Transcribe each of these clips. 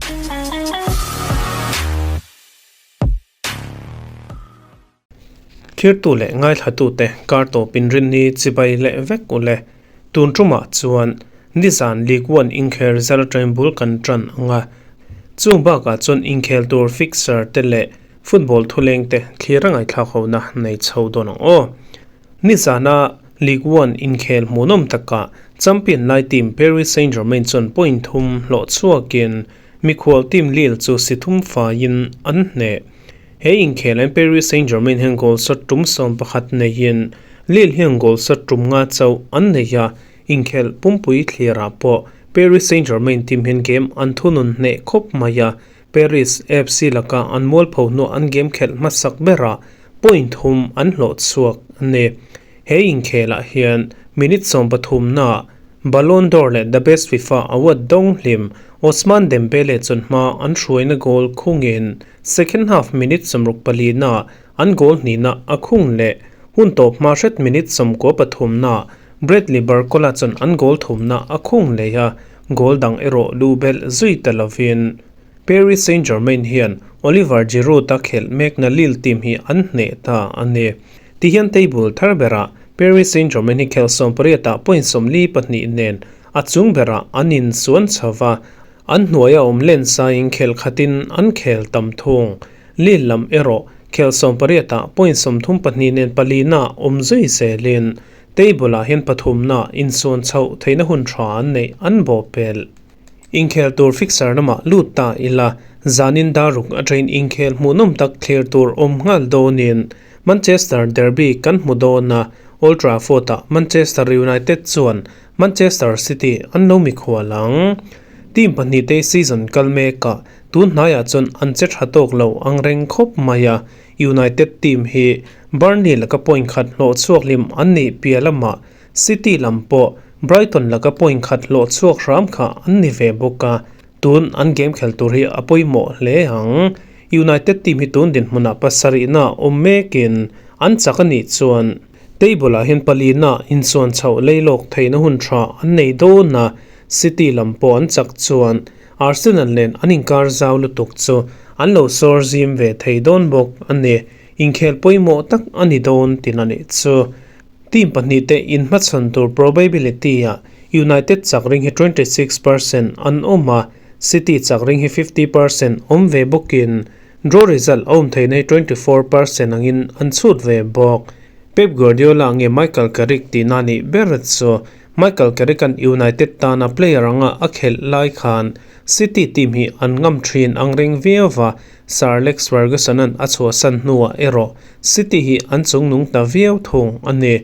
Thirtu leh ngaithlatute kar tawp inrinni chibai leh vek u le. Tun tumah chuan nizan League One inkhel result atangin bul kan tan ang a. Chung bakah chuan inkhel tur fixture te leh football thuleng te thlir a ngaihthlak hona nei chho dawn ang aw. Nizana League One inkhel hmuhnawm takah champion lai team Paris Saint-Germain chuan point thum hlawh chhuakin Mikhual team Lille chu si thum faiin an hneh. He inkhel an Paris Saint-Germain hian goal shot tum 11 neiin Lille hian goal shot tum nga chauh an nei a, inkhel pumpui thlirah pawh Paris Saint-Germain team hian game an thunun hneh khawp mai a, Paris FC laka an mualpho hnuah an game khelh hmasak berah point thum an hlawh chhuak a ni. He inkhelah hian minute 13 naah Ballon d'Or leh The Best FIFA Award dawng hlim Ousmane Dembele chuan hma an hruaina goal khungin second half minute 64 naah an goal hnihna a khung leh. Hun tawp hma hret minute 93 naah Bradley Barcola chuan an goal thumna a khung leh a, goal dang erawh luh belh zui ta lovin Paris Saint-Germain hian Oliver Giroud a khelh mekna Lille team hi an hneh ta a ni. Tihian table thar berah Paris Saint-Germain hi khel 18 ah point 42 nen a chung berah an insuan chho va, an hnuaia awm len saiin khel khatin an khel tam thung. Lille lam erawh khel 18 ah point 34 nen palina awm zui zelin table ah hian pathumna insuan chhoh theihna hun tha an neih an bawhpelh. Inkhel tur fixture lamah lut ta ila, zanin daruk atangin inkhel hmuhnawm tak thlir tur awm nghal dawnin Manchester derby kan hmu dawn a, Old Trafford-ah Manchester United chuan Manchester City an lo mikhual ang. Team pahnihte season kal mekah tun hnaiah chuan an che tha tawk lo ang reng khawp mai a, United team hi Burnley laka point khat hlawh chhuak hlim an nih piah lamah City lam pawh Brighton laka point khat hlawh chhuak hram kha an ni ve bawk a, tun an game khel tur hi a pawimawh hle ang. United team hi tun dinhmunah pasarihna awm mekin an chak a nih chuan table ah hian palina inchuan chhoh leilawk theihna hun tha an nei dawn a, City lam pawh an chak chuan Arsenal nen an inkar zau lutuk chu an lo sawr zim ve thei dawn bawk a ni. Inkhel pawimawh tak a ni dawn tin a nih chu. Team pahnih te inhmachhawn tur probability ah United chak ring hi 26% an awm a, City chak ring hi 50% awm ve bawkin draw result a awm theihna hi 24% angin an chhut ve bawk. Pep Guardiola nge Michael Carrick tihna nih ber chu Michael Carrick an United tana player anga a khelh lai khan City team hi an ngam thin ang reng viau va, Sir Alex Ferguson an a chhuahsan hnuah erawh City hi an chungnung ta viau thung a ni.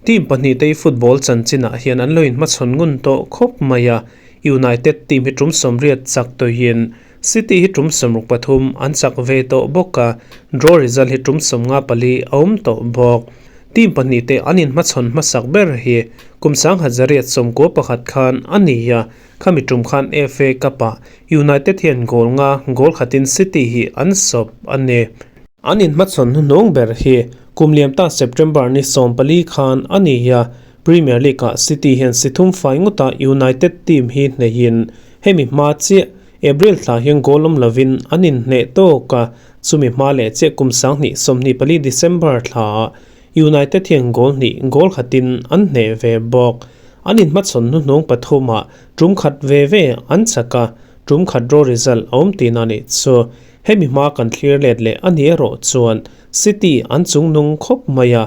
Team pahnih te hi football chanchinah hian an lo inhmachhawn ngun tawh khawp mai a, United team hi tum 80 chak tawhin City hi tum 63 an chak ve tawh bawk a, draw result hi tum 54 a awm tawh bawk. Team pahnih te an inhmachhawn hmasak ber hi kum 1991 khan a ni a, Khami tum khan FA Cup-ah United hian goal nga goal khatin City hi an sawp a ni. An inhmachhawn hnuhnung ber hi kum liam ta September ni 14 khan a ni a, Premier League-ah City hian si thum fai ngawta United team hi hneihin hemi hma chiah April thla hian goal awm lovin an inhneh tawk a, chumi hma leh chiah kum 2024 December thlaah United hian goal hnih goal khatin an hneh ve bawk. An inhmachhawn hnuhnung pathumah tum khat ve ve an chak a, tum khat draw result a awm tihna nih chu. Hemi hma kan thlir let leh a ni erawh chuan City an chungnung khawp mai a,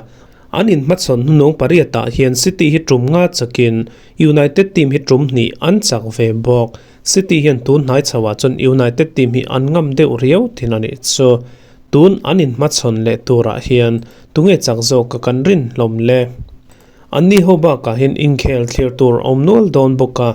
an inhmachhawn hnuhnung pariatah hian City hi tum nga chakin United team hi tum hnih an chak ve bawk. City hian tun hnai chhoah chuan United team hi an ngam deuh riau thin a nih chu. Tun an inhmachhawn leh turah hian tunge chak zawk ka kan rin hlawm le. An ni ho bakah hian inkhel thlir tur a awm nual dawn bawk a,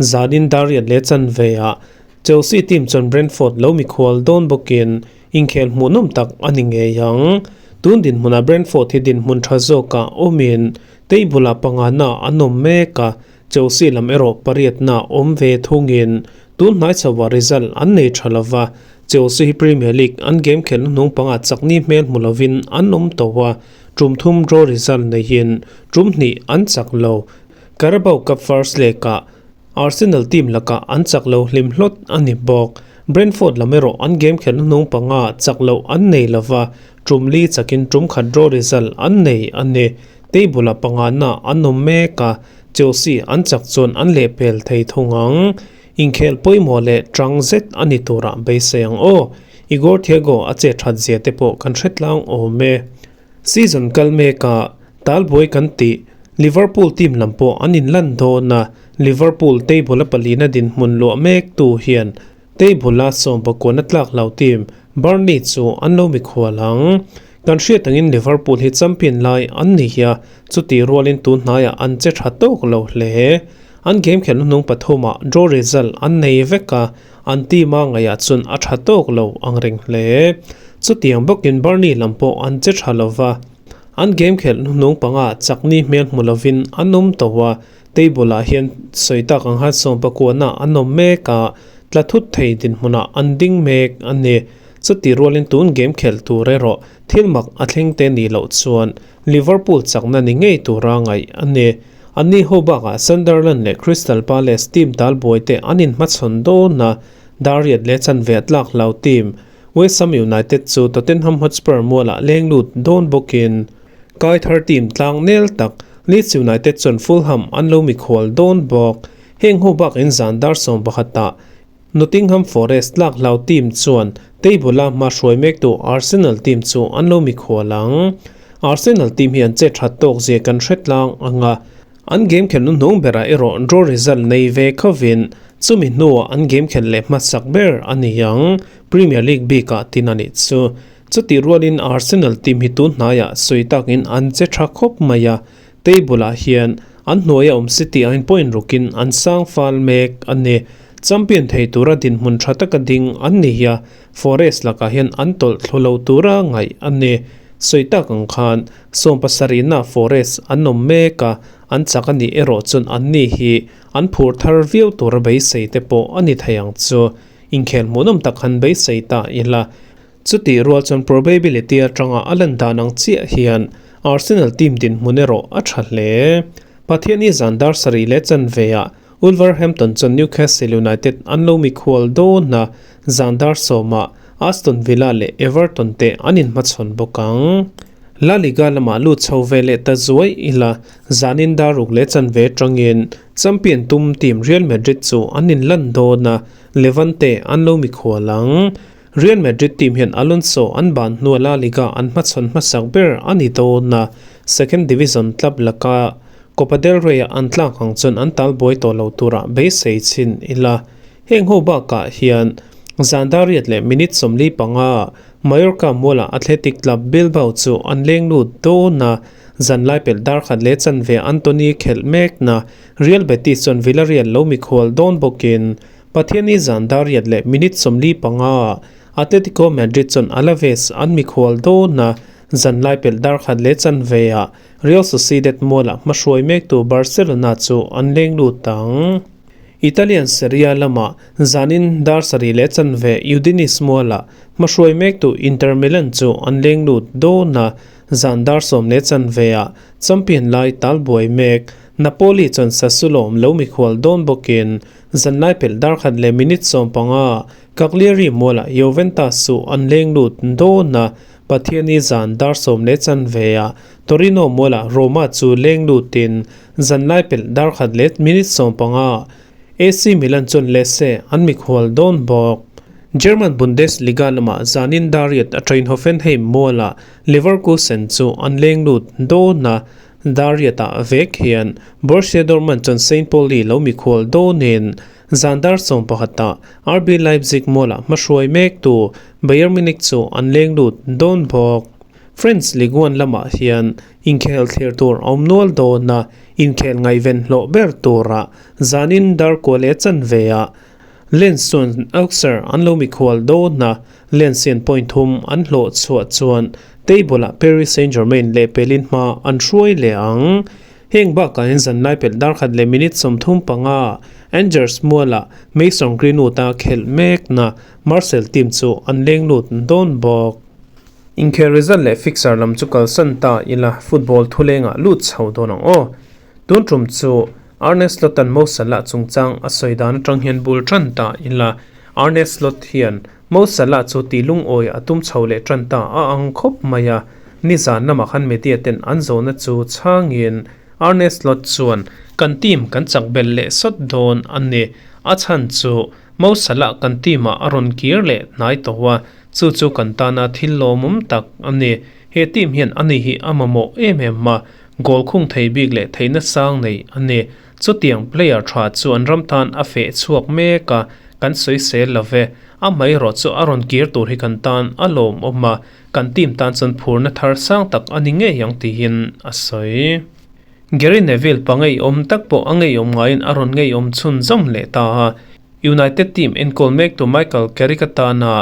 zanin Darian leh chanve ah Chelsea team chuan Brentford lo mikhual dawn bawkin inkhel hmuhnawm tak a ni ngei ang. Tun dinhmunah Brentford hi dinhmun tha zawkah awmin table ah pangana an awm mek a, Chelsea lam erawh pariatna awm ve thungin tun hnai chhoah result an nei tha lova, Chelsea hi Premier League an game khelhna hnung pangah chakni hmel hmu lovin an awm tawh a, tum thum draw result neihin tum hnih an chak lo. Carabao Cup first leg-ah Arsenal team lakah an chak lo hlim hlawt a ni bawk. Brentford lam erawh an game khelh hnuhnung panga chak loh an nei lova, tum li chakin tum khat draw result an nei a ni. Table-a pangana an awm mek a, Chelsea an chak chuan an lehpel thei thung ang. Inkhel pawimawh leh tang zet a ni turah beisei ang aw. Igor Thiago a che that zia te pawh kan hre tlang awm e. Season kal mekah talbuai kan tih Liverpool team lam pawh an inlan dawn a, Liverpool table a palina dinhmun luah mek tu hian table a sawmpakuana tlak lo team Burnley chu an lo mikhual ang. Kan hriat angin Liverpool hi champion lai an ni a, chutih rualin tun hnaiah an che tha tawk lo hle. An game khelh hnuhnung pathumah draw result an nei vek a, an team a ngaihah chuan a tha tawk lo ang reng hle. Chutiang bawkin Burnley lam pawh an che tha lo va, an game khelh hnuhnung panga chakni hmel hmu lovin an awm tawh a, table ah hian sawi tak ang khan sawmpakuana an awm mek a, tla thut thei dinhmunah an ding mek a ni. Chutih rualin tun game khelh tur erawh thil mak a thleng te nih loh chuan Liverpool chakna ni ngei tura ngaih a ni. Anni ho bakah Sunderland leh Crystal Palace team talbuai te an inhmachhawn dawn a, Dariat leh chanve a tlak hlau team West Ham United chu Tottenham Hotspur mualah leng lut dawn bawkin Kai thar team tlang nel tak Leeds United chuan Fulham an lo mikhual dawn bawk. Heng ho bakin zan dar 11 ah Nottingham Forest tlak hlau team chuan table-a hma hruai mektu Arsenal team chu an lo mikhual ang. Arsenal team hi an che that tawk zia kan hre tlang ang a, an game khelh hnuhnung berah erawh draw result nei ve khovin chumi hnuah an game khelh leh hmasak ber a ni ang, Premier League bikah tin a nih chu. Chutih rualin Arsenal team hi tun hnaiah sawi takin an che tha khawp mai a, Table-ah hian an hnuaia awm City aiin point rukin an sang fal mek a ni. Champion thei tura dinhmun tha taka ding an ni hi a, Forest lakah hian an tawlh thlu lo tura ngaih a ni. Sawi tak ang khan 70na Forest an awm mek a, an chak a nih erawh chuan anni hi an phur thar viau tura beisei te pawh a ni thei ang chu. Inkhel hmuhnawm tak han beisei ta ila. Chutih rual chuan probability atanga a lan dan ang chiah hian Arsenal team dinhmun erawh a tha hle. Pathianni zan dar sarih leh chanveah Wolverhampton chuan Newcastle United an lo mikhual dawn a, zan dar sawmah Aston Villa leh Everton te an inhmachhawn bawk ang. La Liga lamah lut chho ve leh ta zuai ila zanin dar ruk leh chanve atangin champion tum team Real Madrid chu an inlan dawn a, Levante an lo mikhual ang. Real Madrid team hian Alonso an ban hnua La Liga an hmachhawn hmasak ber a ni dawn a, second division club laka Copa del Rey-ah an tlak ang chuan an talbuai tawh lo turah beisei chhin ila. Heng ho bakah hian zan dariat leh minute 45 Mallorca mualah Athletic Club Bilbao chu an leng lut dawn a, zan lai pelh dar khat leh chanve Antony khelh mekna Real Betis chuan Villarreal lo mikhual dawn bawkin Pathianni zan dariat leh minute 45 Atletico Madrid chuan Alaves an mikhual dawn a, zan lai pelh dar khat leh chanveah Real Sociedad mualah hmahruai mektu Barcelona chu an leng lut ang. Italian Serie A lamah zanin dar sarih leh chanve Udinese mualah hmahruai mektu Inter Milan chu an leng lut dawn a, zan dar sawm leh chanveah champion lai talbuai mek Napoli chuan Sassuolo lo mikhual dawn bawkin Zanlai pelh dar khat leh minute 15 Cagliari mualah Juventus chu an leng lut dawn a, Pathianni zan dar sawm leh chanveah Torino mualah Roma chu leng lutin zanlai pelh dar khat leh minute 15 AC Milan chuan Lecce an mikhual dawn bawk. German Bundesliga lamah zanin dar riat atangin Hoffenheim mualah Leverkusen chu an leng lut dawn a, Dar riatah vek hian Borussia Dortmund chuan Saint Pauli lo mikhual dawnin zan dar 11ah RB Leipzig mualah hmahruai mektu Bayern Munich chu an leng lut dawn bawk. French Ligue 1 lamah hian inkhel thlir tur a awm nual dawn a, inkhel ngaihven hlawh ber turah zanin dar kua leh chanveah Lens chuan Auxerre an lo mikhual dawn a, Lens hian point thum an hlawh chhuah chuan table-ah Paris Saint-Germain leh pelin hma an hruai leh ang. Heng bakah hian zanlai pelh dar khat leh minute 35 Angers mualah Mason Greenwood-a khelh mekna Marseille team chu an leng lut dawn bawk. Inkhel result leh fixture lam chu kalsan ta ila football thulengah lut chho dawn ang aw. Tun tum chu Arne Slot-a'n Mo Salah chungchang a sawi dan atang hian bul tan ta ila. Arne Slot hian Mo Salah chu tih lungawi a tum chho leh tan ta a ang khawp mai a, nizan lamah khan media ten an zawhna chu chhangin Arne Slot chuan kan team kan chak belh leh sawt dawn a ni, a chhan chu Mo Salah kan team ah a rawn kir leh hnai tawh a, chu chu kan tana thil lawmawm tak a ni. He team hian ani hi a mamawh em em a, goal khung thei bik leh theihna sang nei a ni. Chutiang player tha chu an ram tan a feh chhuak mek a, kan sawisel lo ve. Amaherawh chu a rawn kir tur hi kan tan a lawmawm a, kan team tan chuan phurna thar sang tak a ni ngei ang tiin a sawi. Gary Neville pa ngeiawm tak pawh a ngeiawm ngaiin a rawn ngeiawm chhunzawm leh ta a, United team enkawl mektu Michael Carrick atana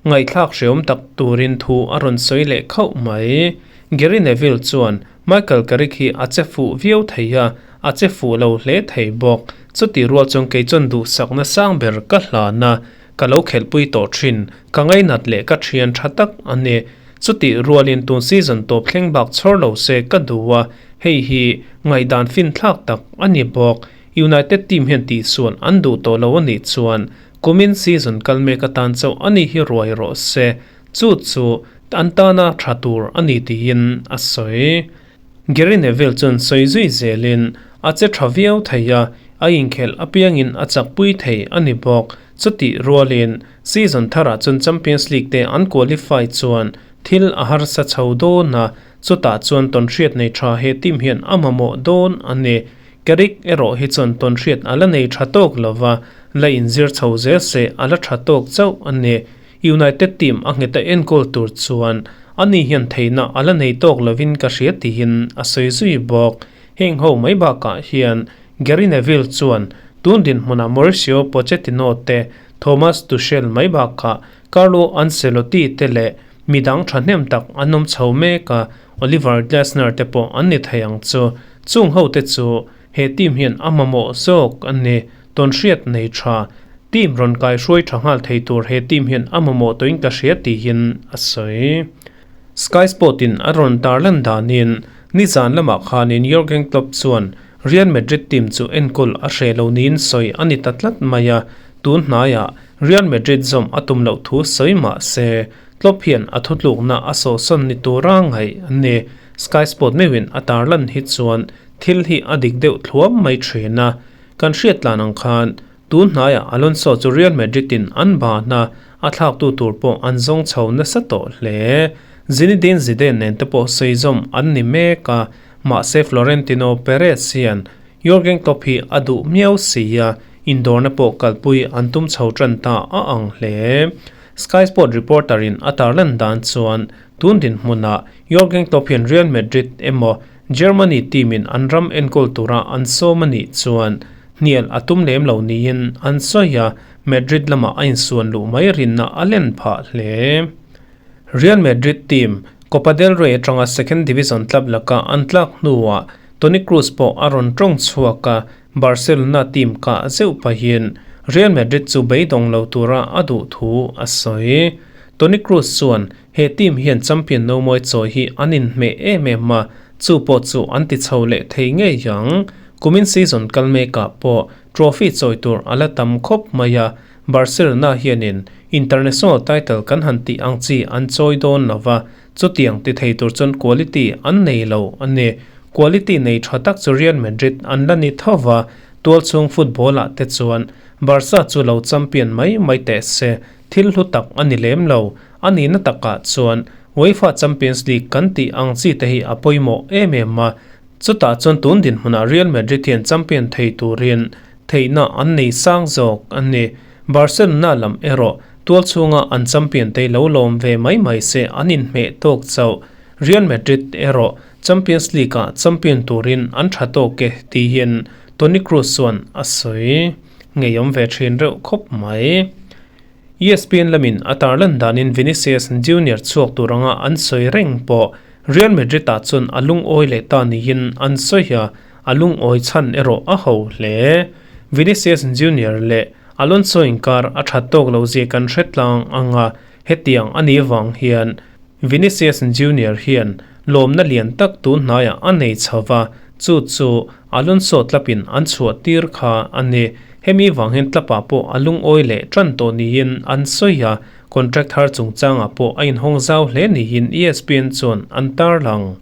ngaihthlak hreawm tak turin thu a rawn sawi leh khauh mai. Gary Neville chuan Michael Carrick hi a che fuh viau thei a, a che fuh lo hle thei bawk. Chuti rual chuan kei chuan duhsakna sang ber ka hlan a, ka lo khelhpui tawh thin, ka ngainat leh ka thian tha tak a ni. Chutih rualin tun season tawp thleng bak chhawr lo se ka duh a, hei hi ngaihdan finthlak tak a ni bawk. United team hian tihsual an duh tawh lo a nih chuan kumin season kal mek atan chauh a ni hi ruai rawh se. Chu chu an tana tha tur a ni tiin a sawi. Gary Neville chuan sawi zui zelin a che tha viau thei a, a inkhelh apiangin a chakpui thei a ni bawk. Chutih rualin season tharah chuan Champions League te an qualify chuan thil a harsa chho dawn a, chutah chuan tawnhriat nei tha he team hian a mamawh dawn a ni. Carrick erawh hi chuan tawnhriat a la nei tha tawk lova, la inzir chho zel se a la tha tawk chauh a ni. United team a ngheta enkawl tur chuan ani hian theihna a la nei tawk lovin ka hria tiin a sawi zui bawk. Heng ho mai bakah hian Gary Neville chuan tun dinhmunah Mauricio Pochettino te, Thomas Tuchel mai bakah Carlo Ancelotti te leh midang thahnem tak an awm chho mek a, Oliver Glasner te pawh an ni thei ang chu. Chung ho te chu he team hian a mamawh zawk a ni. Tawnhriat nei tha, team rawn kai hruai tha nghal thei tur he team hian a mamawh tawhin ka hria tiin a sawi. Sky Sport in a rawn tarlan danin nizan lamah khanin Jurgen Klopp chuan Real Madrid team chu enkawl a hreh lo niin sawi a ni ta tlat mai a, tun hnaiah Real Madrid zawm a tum loh thu sawi mah se Klopp hian a thutlukna a sawhsawn ni tura ngaih a ni. Sky Sport meuhin a tarlan hi chuan thil hi a dik deuh thluam mai thin a. Kan hriat tlan ang khan tun hnaiah Alonso chu Real Madrid in an ban a, a thlaktu tur pawh an zawng chho nasa tawh hle. Zinedine Zidane nen te pawh sawi zawm an ni mek a, mahse Florentino Perez hian Jurgen Klopp hi a duh miau si a, indawrna pawh kalpui an tum chho tan ta a ang hle. Sky Sport reporter in a tarlan dan chuan tun dinhmunah Jurgen Klopp hian Real Madrid emaw Germany team in an ram enkawl tura an sawm a nih chuan hnial a tum lem lo niin an sawi a, Madrid lamah a insuan luh mai rinna a len phah hle. Real Madrid team Copa del Rey atanga second division club laka an tlak hnuah Toni Kroos pawh a rawn tawng chhuak a, Barcelona team kah zeuh pahin Real Madrid chu beidawng lo tura a duh thu a sawi. Toni Kroos chuan He team hian champion no mawi chawi hi an inhmeh em em a, chu pawh chu an ti chho leh thei ngei ang. Kumin season kal mekah pawh trophy chawi tur a la tam khawp mai a, Barcelona hianin international title kan han tih ang chi an chawi dawn lo va, chutiang ti thei tur chuan quality an nei lo a ni. Quality nei tha tak chu Real Madrid an la ni tho va, tualchhung football ah te chuan Barca chu lo champion mai mai teh se, thil hlu tak a ni lem lo. A nihna takah chuan UEFA Champions League kan tih ang chi te hi a pawimawh em em a, chutah chuan tun dinhmunah Real Madrid hian champion thei turin theihna an nei sang zawk a ni. Barcelona lam erawh tual chhunga an champion te lo lawm ve mai mai se an inhmeh tawk chauh. Real Madrid erawh Champions League-ah champion turin an tha tawk e tiin Toni Kroos chuan a sawi ngeiawm ve thin reuh khawp mai. ESPN lamin a tarlan danin Vinicius Junior chhuak tur anga an sawi reng pawh Real Madrid ah chuan a lungawi leh ta niin an sawi a, a lungawi chhan erawh a ho hle. Vinicius Junior leh Alonso inkar a that tawk lo zia kan hre tlang ang a, hetiang a nih vang hian Vinicius Junior hian lawmna lian tak tun hnaiah a nei chho va, chu chu Alonso tlapin an chhuah tir kha a ni. Hemi vang hian club-ah pawh a lungawi leh tan tawh niin an sawi a, contract thar chungchangah pawh a inhawng zau hle niin ESPN chuan an tarlang.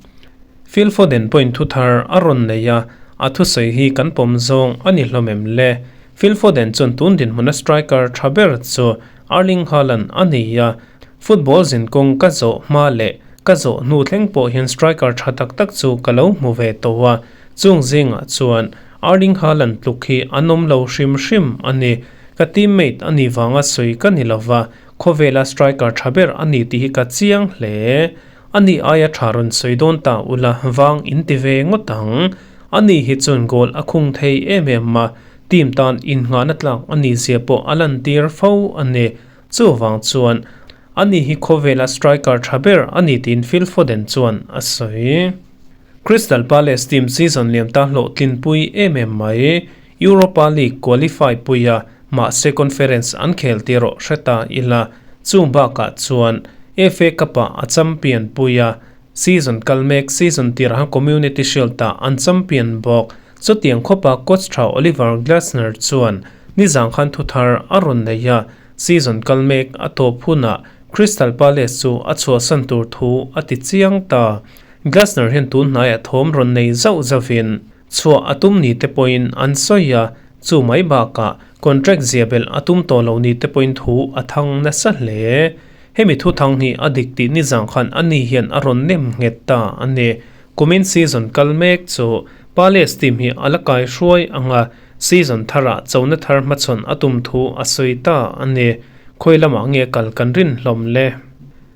Phil Foden pawhin thu thar a rawn nei a, a thusawi hi kan pawm zawng a ni hlawm em le? Phil Foden chuan tun dinhmuna striker tha ber chu Erling Haaland a ni a, football zinkawng ka zawh hma leh ka zawh hnu thleng pawh hian striker tha tak tak chu ka lo hmu ve tawh a, chung zingah chuan Erling Haaland tluk hi an awm lo hrim hrim a ni. Ka teammate a nih vanga sawi ka ni lova, khawvela striker tha ber a ni tih hi ka chiang hle. A ni aia tha rawn sawi dawn ta ula vang in ti ve ngawt ang. A ni hi chuan goal a khung thei em em a, team tan innghahna tlak a nih zia pawh a lantir fo a ni. Chuvang chuan a ni hi khawvela striker tha ber a ni tiin Phil Foden chuan a sawi. Crystal Palace team season liam ta hlawhtlinpui em em mai. Europa League qualify pui a, mahse conference an khel tih erawh hre ta ila. Chung bakah chuan FA Cup-ah a champion pui a, season kal mek season tirha Community Shield-ah an champion bawk. Chutiang khawpa coach tha Oliver Glasner chuan nizang khan thuthar a rawn nei a, season kal mek a tawp hunah Crystal Palace chu a chhuahsan tur thu a ti chiang ta. Glasner hian tun hnaiah thawm rawn nei zauh zauhin Chhuah a tum ni te pawhin an sawi a, chu mai bakah contract zia belh a tum tawh lo ni te pawhin thu a thang nasa hle. Hemi thu thang hi a dik tih nizang khan ani hian a rawn nem nghet ta a ni. Kumin season kal mek chu Palace team hi a la kai hruai ang a, season tharah chona thar hmachhawn a tum thu a sawi ta a ni. Khawi lamah nge kal kan rin hlawm le?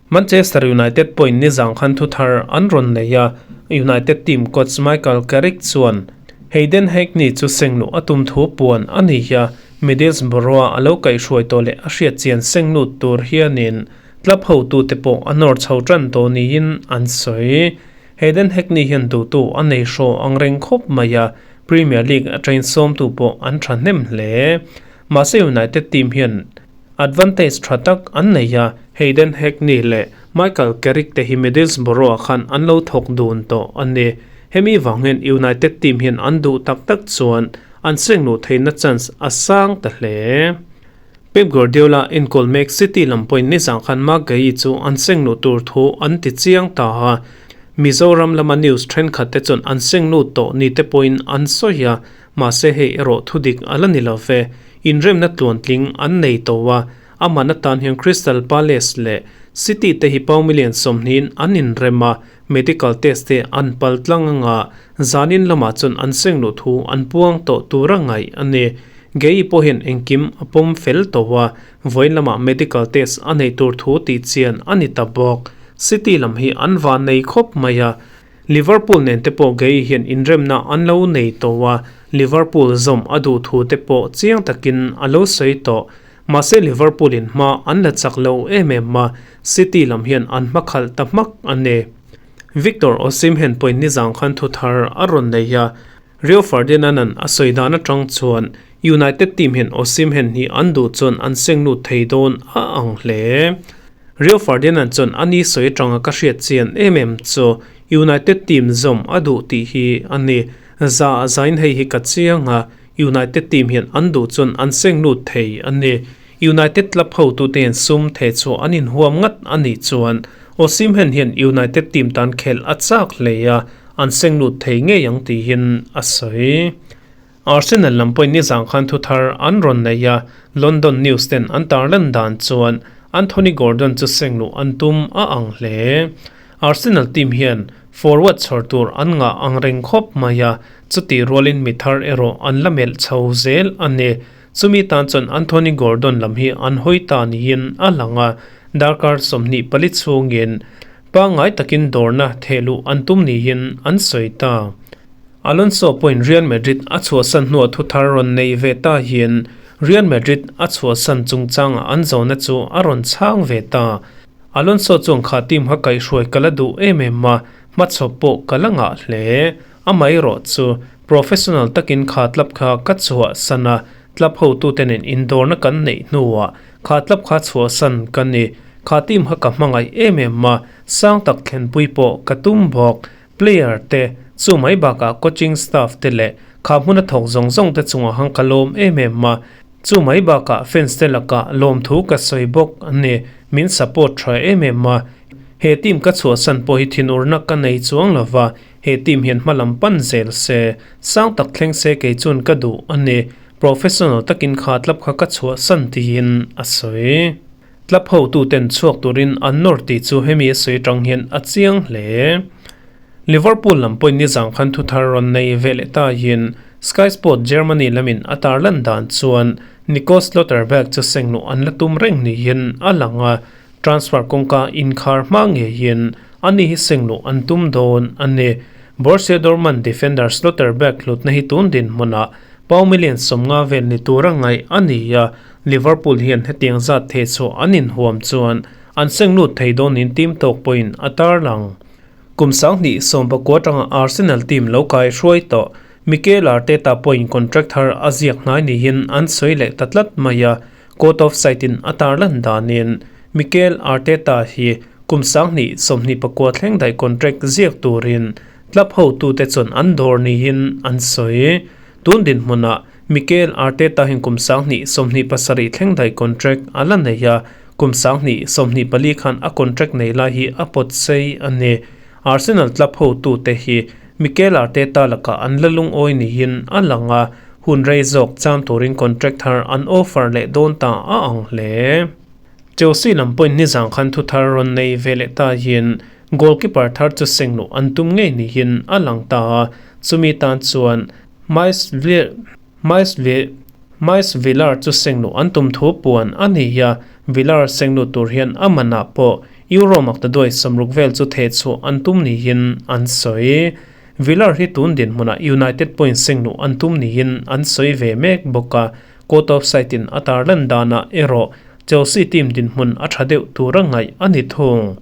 Manchester United pawhin nizang khan thu thar an rawn nei a, United team coach Michael Carrick chuan Hayden Hackney chu sengluh a tum thu puan a ni a, Middlesbrough-a a lo kaihhruai tawh leh a hriat chian senglut tur hianin club hotute pawh a nawr chho tan tawh niin an sawi. Hayden Hackney hian duhtu a nei hraw ang reng khawp mai a, Premier League atangin sawmtu pawh an thahnem hle. Mahse United team hian Advantage tha tak an nei a, Hayden Hackney leh Michael Carrick te hi Middlesbrough-ah khan an lo thawk dun tawh a ni. Hemi vang hian United team hian an duh tak tak chuan an seng luh theihna chance a sang ta hle. Pep Guardiola enkawl mek City lam pawhin nizang khan Marc Guehi chu an seng luh tur thu an ti chiang ta a, Mizoram lama news thenkhat te chuan an seng lut tawh ni te pawhin an sawi a, Mahse hei erawh thudik a la ni lo ve. Inremna tluantling an nei tawh a, a man atan hian Crystal Palace leh City te hi pau million 20 in an inrem a, medical test te an pal tlang anga zanin lamah chuan an seng luh thu an puang tawh tur a ngaih a ni. Gei pawh hian engkim a pawm fel tawh a, vawiin lamah medical test a neih tur thu tih chian a ni ta bawk. City lam hi an van nei khawp mai a, Liverpool nen te pawh Gueye hian inremna an lo nei tawh a, Liverpool zawm a duh thu te pawh chiang takin a lo sawi tawh. Mahse Liverpool in hma an la chak lo em em a, City lam hian an hma khalh ta hmak a ni. Victor Osimhen pawhin nizang khan thu thar a rawn nei a, Rio Ferdinand-a'n a sawi dan atang chuan United team hian Osimhen hi an duh chuan an seng lut thei dawn a ang hle. Rio Ferdinand chuan a ni sawi atanga ka hriat chian em em chu United team zawm a duh tih hi a ni. Za a zain hei hi ka chiang a, United team hian an duh chuan an seng lut thei a ni. United club hotute hian sum theh chhuah an inhuam ngat a nih chuan Osimhen hian United team tan khelh a chak hle a, an seng lut thei ngei ang tiin a sawi. Arsenal lam pawhin nizang khan thu thar an rawn nei a, London News ten an tarlan dan chuan Anthony Gordon chu seng luh an tum a ang hle. Arsenal team hian forward chhawr tur an ngah ang reng khawp mai a, chutih rualin mi thar erawh an la melh chho zel a ni. Chumi tan chuan Anthony Gordon lam hi an hawi ta niin a lang a, darkar 24 chhungin Pangngai takin dawrna thehluh an tum niin an sawi ta. Alonso pawhin Real Madrid a chhuahsan hnuah thuthar rawn nei ve ta hian Real Madrid a chhuahsan chungchangah an zawhna chu a rawn chhang ve ta. Alonso chuan kha team kha kaihhruai ka la duh em em a, hmachhawp pawh ka la ngah hle. Amaherawh chu professional takin kha club kha ka chhuahsan a, Club hotute nen indawrna kan neih hnuah kha club kha chhuahsan ka ni. Kha team kha ka hmangaih em em a, sang tak thlenpui pawh ka tum bawk. Player te, chu mai bakah coaching staff te leh Kha hmuna thawk zawng zawng te chungah khan ka lawm em em a, chu mai bakah fans te lakah lawmthu ka sawi bawk a ni. Min support tha em em a, he team ka chhuahsan pawh hi thinurna ka nei chuang lo va, he team hian hma lam pan zel se, sang tak thleng se kei chuan ka duh a ni. Professional takin kha tlap kha ka chhuahsan tiin a sawi. Tlap hotuten chhuak turin an nawr tih chu hemi a sawi atang hian a chiang hle. Liverpool lam pawhin nizang khan thu thar rawn nei ve leh ta in Sky Sport Germany lamin a tarlan dan chuan Nico Schlotterbeck chu sengluh an la tum reng niin a lang a, transfer kawngka inkhar hma ngeiin ani hi sengluh an tum dawn a ni. Borussia Dortmund defender Schlotterbeck hlutna hi tun dinhmunah Pau million 50 vel ni tura ngaih a ni a, Liverpool hian hetiang zat theh chhuah an inhuam chuan an seng lut thei dawnin team tawk pawhin a tarlang. Kum 2019 atanga Arsenal team lo kai hruai tawh Mikel Arteta pawhin contract thar a ziak hnai niin an sawi leh ta tlat mai a, Court of Sight-in a tarlan danin Mikel Arteta hi kum 2029 thleng daih contract ziak turin club hotute chuan an dawr niin an sawi. Tun dinhmunah Mikel Arteta hian kum 2027 thleng daih contract a la nei a, kum 2024 khan a contract nei lai hi a pawt sei a ni. Arsenal club hotute hi Mikel Arteta lakah an la lungawi niin a lang a, hun rei zawk cham turin contract thar an offer leh dawn ta a ang hle. Chelsea lam pawhin nizang khan thu thar rawn nei ve leh ta hian goalkeeper thar chu sengluh an tum ngei niin a lang ta a, chumi tan chuan Miles Villar chu sengluh an tum thu puan a ni a, Villar sengluh tur hian a manah pawh Euro maktaduai 60 vel chu theh chhuah an tum niin an sawi. Villar hi tun dinhmunah United pawhin sengluh an tum niin an sawi ve mek bawk a, Court of Sight-in a tarlan danah erawh Chelsea team dinhmun a tha deuh tura ngaih a ni thung.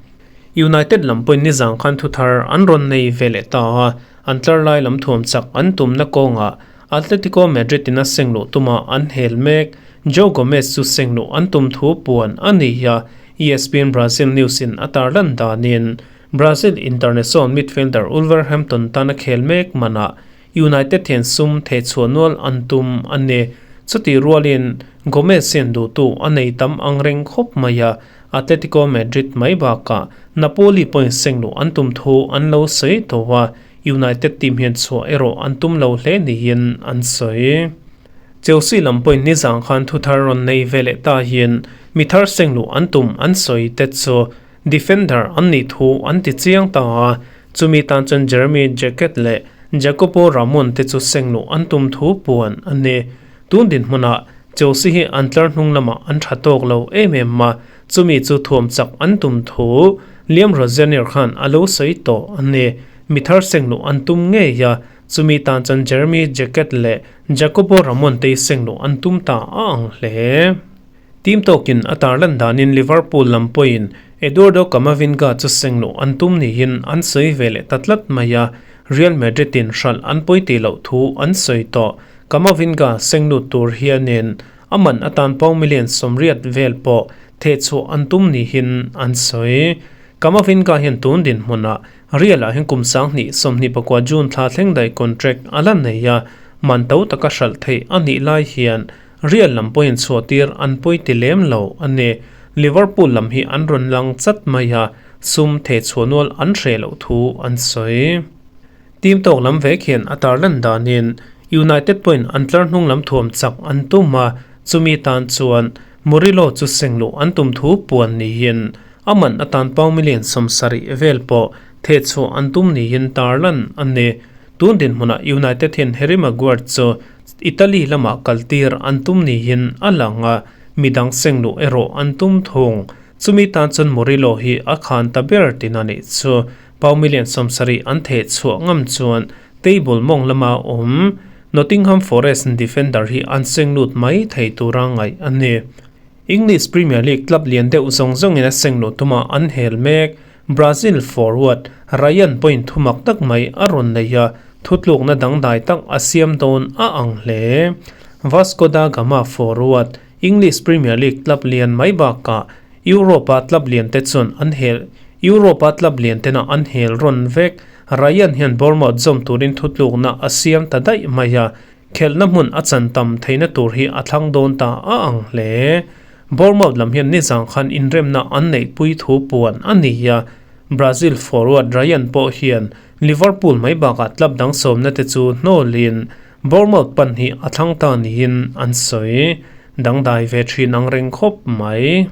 United lam pawhin nizang khan thu thar an rawn nei ve leh ta a, an tlar lai lam thuam chak an tumna kawngah Atletico Madrid in a sengluh tuma an hel mek. Joe Gomez chu sengluh an tum thu puan a ni a, ESPN Brazil News in a tarlan danin Brazil international midfielder Wolverhampton tana khel mek manah United hian sum thehchhuah nual an tum a ni. Chutih rualin Gomez hian duhtu a nei tam ang reng khawp mai a, Atletico Madrid mai bakah Napoli pawhin sengluh an tum thu an lo sawi tawh a, United team hian chhuah erawh an tum lo hle niin an sawi. Chelsea lam pawhin nizang khan thu thar rawn nei ve leh ta hian mi thar sengluh an tum an sawi te chu defender an nih thu an ti chiang ta a, chumi tan chuan Jeremy Jacquet leh Jacopo Ramon te chu sengluh an tum thu puan a ni. Tun dinhmunah Chelsea hi an tlar hnung lamah an tha tawk lo em em a, chumi chu thuam chak an tum thu Liam Rosenior khan a lo sawi tawh a ni. Mi thar sengluh an tum ngei a, chumi tan chuan Jeremy Jacquet leh Jacopo Ramon te hi sengluh an tum ta a ang hle. Team tawkin a tarlan danin Liverpool lam pawhin Eduardo Camavinga chu sengluh an tum niin an sawi ve leh ta tlat mai a, Real Madrid in hralh an pawi tih loh thu an sawi tawh. Camavinga senglut tur hianin a man atan pound million 80 vel pawh thehchhuah an tum niin an sawi. Camavinga hian tun dinhmunah Real ah hian kum 2029 June thla thleng daih contract a la nei a, man to taka hralh theih a nih lai hian Real lam pawhin chhuahtir an pawi ti lem lo a ni. Liverpool lam hi an rawn lang chat mai a, sum thehchhuah nual an hreh loh thu an sawi. Team tawk lam vek hian a tarlan danin United pawhin an tlar hnung lam thuam chak an tum a, chumi tan chuan Murillo chu sengluh an tum thu puan niin a man atan pound million 70 vel pawh thehchhuah an tum niin tarlan a ni. Tun dinhmunah United hian Harry Maguire chu Italy lamah kaltir an tum niin a lang a, midang sengluh erawh an tum thung. Chumi tan chuan Murillo hi a khan ta ber tin a nih chu. Pound million 70 an thehchhuah ngam chuan table mawng lama awm Nottingham Forest defender hi an senglut mai thei tura ngaih a ni. English Premier League club lian deuh zawng zawngin a sengluh tuma an hel mek. Brazil forward Ryan pawhin thumak tak mai a rawn nei a, thutlukna dangdai tak a siam dawn a ang hle. Vasco da Gama forward English Premier League club lian mai bakah Europa club lian te chuan an hel Europa club lian tena an hel rawn vek. Ryan hian Bournemouth zawm turin thutlukna a siam ta daih mai a, khelhna hmun a chan tam theihna tur hi a thlang dawn ta a ang hle. Bournemouth lam hian nizang khan inremna an neihpui thu puan a ni a, Brazil forward Ryan pawh hian Liverpool mai bakah club dang sawmna te chu hnawlin Bournemouth pan hi a thlang ta niin an sawi. Dangdai ve thin ang reng khawp mai.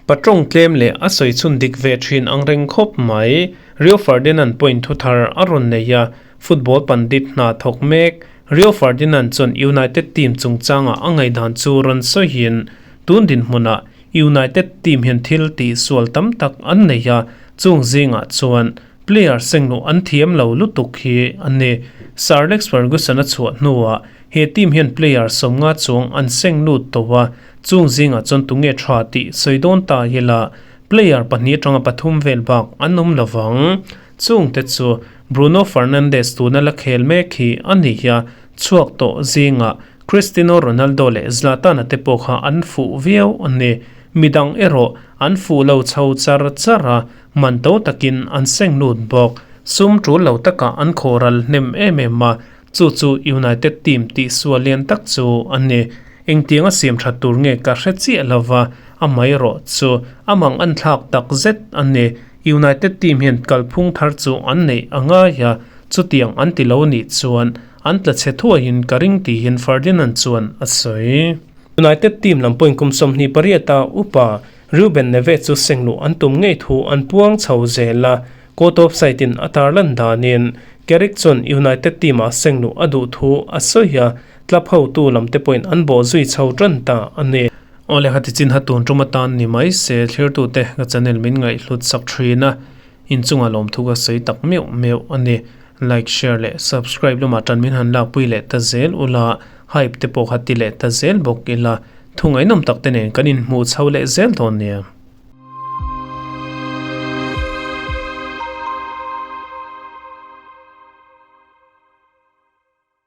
Patawng tlem leh a sawi chhun dik ve thin ang reng khawp mai. Rio Ferdinand point thu thar a rawn nei a, football pandit hna thawk mek. Rio Ferdinand chuan United team chungchanga a ngaihdan chu rawn sawiin, tun dinhmunah United team hian thil tih sual tam tak an nei a, chung zingah chuan player sengluh an thiam lo lutuk hi a ni. Sir Alex Ferguson a chhuah hnuah he team hian player sawmnga chuang an seng lut tawh a, Chung zingah chuan tunge tha tih sawi dawn ta ila player pahnih atanga pathum vel bak an awm lovang. Chungte chu Bruno Fernandes tuna la khel mek hi a ni a, chhuak tawh zingah Cristiano Ronaldo leh Zlatan-a te pawh kha an fuh viau a ni. Midang erawh an fuh lo chho char char a, man to takin an seng lut bawk. Sum tul lo takah an khawhral hnem em em a, Chu chu United team tih sual lian tak chu a ni. Engtiang a siam that tur nge ka hre chiah lo va, amaherawh chu a mang an thlak tak zet a ni. United team hian kalphung thar chu an neih a ngai a, chutiang an ti lo nih chuan an tla chhe thuaiin ka ring tiin Ferdinand chuan a sawi. United team lam pawhin kum 28 a upa Ruben Neves chu sengluh an tum ngei thu an puang chho zel a, Court of Site-in a tarlan danin Carrick chuan United team-ah sengluh a duh thu a sawi a, club hotu lamte pawhin an bawh zui chho tan ta a ni. Awle hati chin ha tun tum atan ni mai se thlirtute ka channel min ngaihhlut sak thin a, inchunga lawmthu ka sawi tak meuh meuh a ni. Like, share leh subscribe lamah tan min han lakpui leh ta zel ula, hype te pawh kha ti leh ta zel bawk ila, thu ngaihnawm tak te nen kan inhmuh chho leh zel dawn nia.